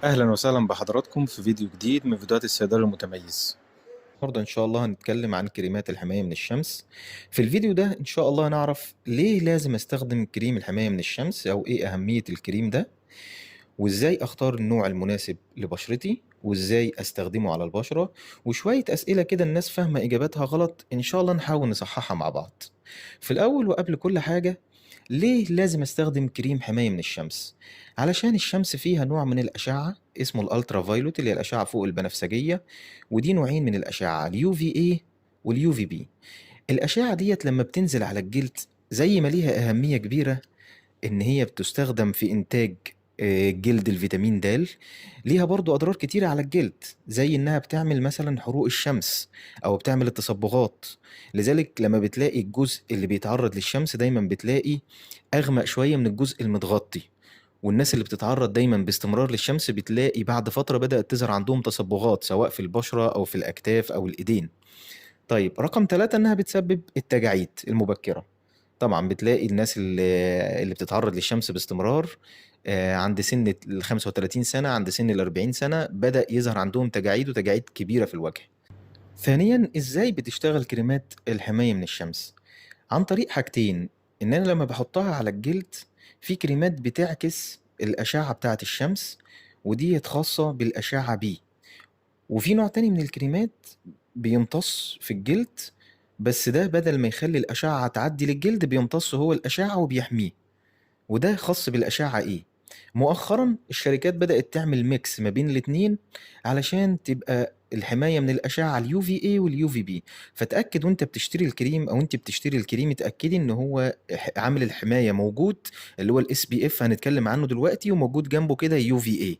أهلا وسهلا بحضراتكم في فيديو جديد من فيديوهات الصيدلي المتميز. النهارده إن شاء الله هنتكلم عن كريمات الحماية من الشمس. في الفيديو ده إن شاء الله هنعرف ليه لازم أستخدم كريم الحماية من الشمس، أو إيه أهمية الكريم ده، وإزاي أختار النوع المناسب لبشرتي، وإزاي أستخدمه على البشرة، وشوية أسئلة كده الناس فاهمة إجاباتها غلط إن شاء الله نحاول نصححها مع بعض. في الأول وقبل كل حاجة، ليه لازم استخدم كريم حماية من الشمس؟ علشان الشمس فيها نوع من الأشعة اسمه ال ultraviolet، اللي هي الأشعة فوق البنفسجية، ودي نوعين من الأشعة، ال UVA وال UVB. الأشعة ديت لما بتنزل على الجلد، زي ما ليها أهمية كبيرة إن هي بتستخدم في إنتاج جلد الفيتامين د، ليها برضو أضرار كتيرة على الجلد، زي إنها بتعمل مثلا حروق الشمس أو بتعمل التصبغات. لذلك لما بتلاقي الجزء اللي بيتعرض للشمس دايما بتلاقي أغمق شوية من الجزء المتغطي، والناس اللي بتتعرض دايما باستمرار للشمس بتلاقي بعد فترة بدأت تظهر عندهم تصبغات سواء في البشرة أو في الأكتاف أو الإيدين. طيب رقم 3 إنها بتسبب التجاعيد المبكرة. طبعا بتلاقي الناس اللي بتتعرض للشمس باستمرار، عند سن ال 35 سنة، عند سن ال 40 سنة، بدأ يظهر عندهم تجاعيد، وتجاعيد كبيرة في الوجه. ثانيا، إزاي بتشتغل كريمات الحماية من الشمس؟ عن طريق حاجتين، إن أنا لما بحطها على الجلد في كريمات بتعكس الأشعة بتاعة الشمس، ودي خاصة بالأشعة B، وفي نوع تاني من الكريمات بيمتص في الجلد، بس ده بدل ما يخلي الأشعة تعدي للجلد بيمتص هو الأشعة وبيحميه، وده خاص بالأشعة A. مؤخرا الشركات بدأت تعمل mix ما بين الاتنين علشان تبقى الحماية من الأشعة ال UVA وال UVB. فتأكد وانت بتشتري الكريم أو انت بتشتري الكريم، اتأكدي ان هو عامل الحماية موجود، اللي هو ال SPF هنتكلم عنه دلوقتي، وموجود جنبه كده UVA.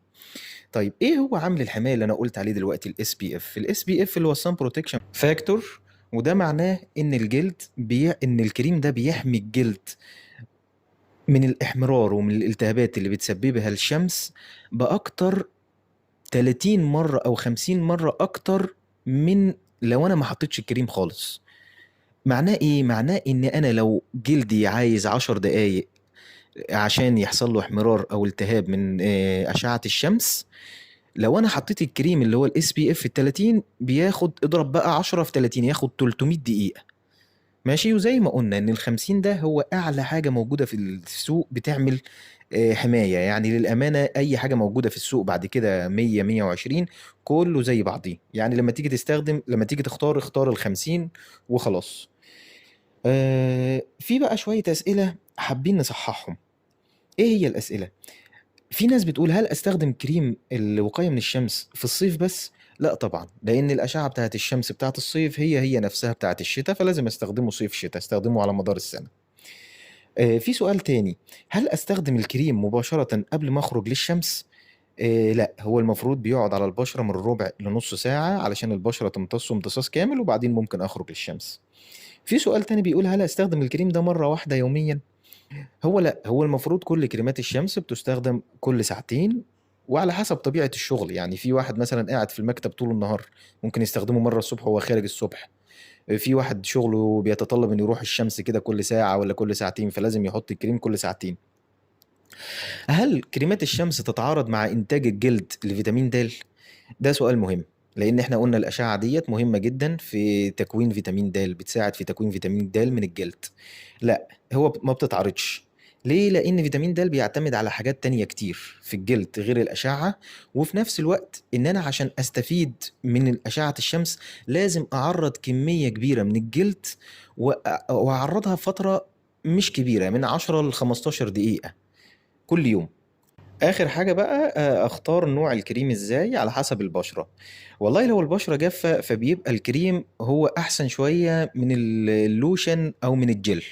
طيب ايه هو عامل الحماية اللي انا قلت عليه دلوقتي؟ ال SPF. ال SPF اللي هو ال sun protection factor، وده معناه ان ان الكريم ده بيحمي الجلد من الإحمرار ومن الالتهابات اللي بتسببها الشمس بأكتر 30 مرة أو 50 مرة أكتر من لو أنا ما حطيتش الكريم خالص. معناه إيه؟ معناه إن أنا لو جلدي عايز 10 دقايق عشان يحصل له احمرار أو التهاب من أشعة الشمس، لو أنا حطيت الكريم اللي هو ال SPF 30 بياخد، اضرب بقى 10 في 30، ياخد 300 دقيقة. ماشي. وزي ما قلنا ان ال50 ده هو اعلى حاجة موجودة في السوق بتعمل حماية. يعني للأمانة اي حاجة موجودة في السوق بعد كده 100 120 كله زي بعضيه. يعني لما تيجي تستخدم، لما تيجي تختار، اختار ال50 وخلاص. في بقى شوية أسئلة حابين نصححهم. ايه هي الأسئلة؟ في ناس بتقول هل استخدم كريم الوقاية من الشمس في الصيف بس؟ لا طبعا، لان الاشعة بتاعت الشمس بتاعت الصيف هي نفسها بتاعت الشتاء، فلازم استخدمه صيف شتاء، استخدمه على مدار السنة. في سؤال تاني، هل استخدم الكريم مباشرة قبل ما اخرج للشمس؟ لا، هو المفروض بيقعد على البشرة من ربع لنص ساعة علشان البشرة تمتصه امتصاص كامل، وبعدين ممكن اخرج للشمس. في سؤال تاني بيقول هل استخدم الكريم ده مرة واحدة يوميا؟ هو لا، هو المفروض كل كريمات الشمس بتستخدم كل ساعتين، وعلى حسب طبيعة الشغل. يعني في واحد مثلا قاعد في المكتب طول النهار ممكن يستخدمه مرة الصبح وهو خارج الصبح، في واحد شغله بيتطلب انه يروح الشمس كده كل ساعة ولا كل ساعتين، فلازم يحط الكريم كل ساعتين. هل كريمات الشمس تتعارض مع إنتاج الجلد لفيتامين د؟ ده سؤال مهم، لأن احنا قلنا الأشعة ديت مهمة جدا في تكوين فيتامين د، بتساعد في تكوين فيتامين د من الجلد. لا، هو ما بتتعارضش. ليه؟ لأن فيتامين د بيعتمد على حاجات تانية كتير في الجلد غير الأشعة، وفي نفس الوقت إن أنا عشان أستفيد من أشعة الشمس لازم أعرض كمية كبيرة من الجلد، وأعرضها فترة مش كبيرة، من 10 ل 15 دقيقة كل يوم. آخر حاجة بقى، أختار نوع الكريم إزاي على حسب البشرة. والله لو البشرة جافة فبيبقى الكريم هو أحسن شوية من اللوشن أو من الجل.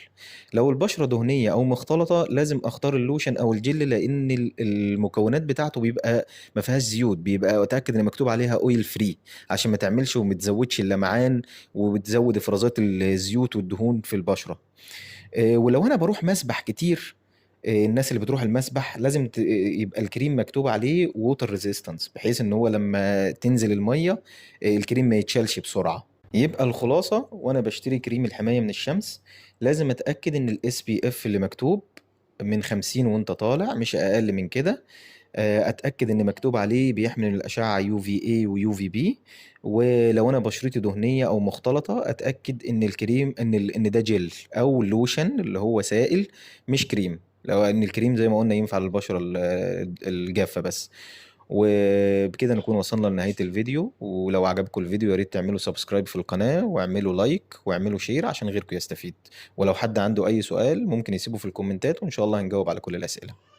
لو البشرة دهنية أو مختلطة لازم أختار اللوشن أو الجل، لأن المكونات بتاعته بيبقى ما فيهاش زيوت، بيبقى أتأكد إن مكتوب عليها oil free عشان ما تعملش وما تزودش اللمعان وبتزود إفرازات الزيوت والدهون في البشرة. ولو أنا بروح مسبح كتير، الناس اللي بتروح المسبح لازم يبقى الكريم مكتوب عليه water resistance، بحيث ان هو لما تنزل المية، الكريم ما يتشالش بسرعة. يبقى الخلاصة، وانا بشتري كريم الحماية من الشمس لازم اتأكد ان ال SPF اللي مكتوب من 50 وانت طالع، مش اقل من كده. اتاكد ان مكتوب عليه بيحمي من الاشعة UVA و UVB. ولو انا بشرتي دهنية او مختلطة اتاكد ان الكريم ان ده جل او لوشن اللي هو سائل مش كريم، لو ان الكريم زي ما قلنا ينفع للبشره الجافه بس. وبكده نكون وصلنا لنهاية الفيديو، ولو عجبكم الفيديو يا ريت تعملوا subscribe في القناة واعملوا like واعملوا share عشان غيركم يستفيد. ولو حد عنده اي سؤال ممكن يسيبه في الكومنتات وان شاء الله هنجاوب على كل الاسئلة.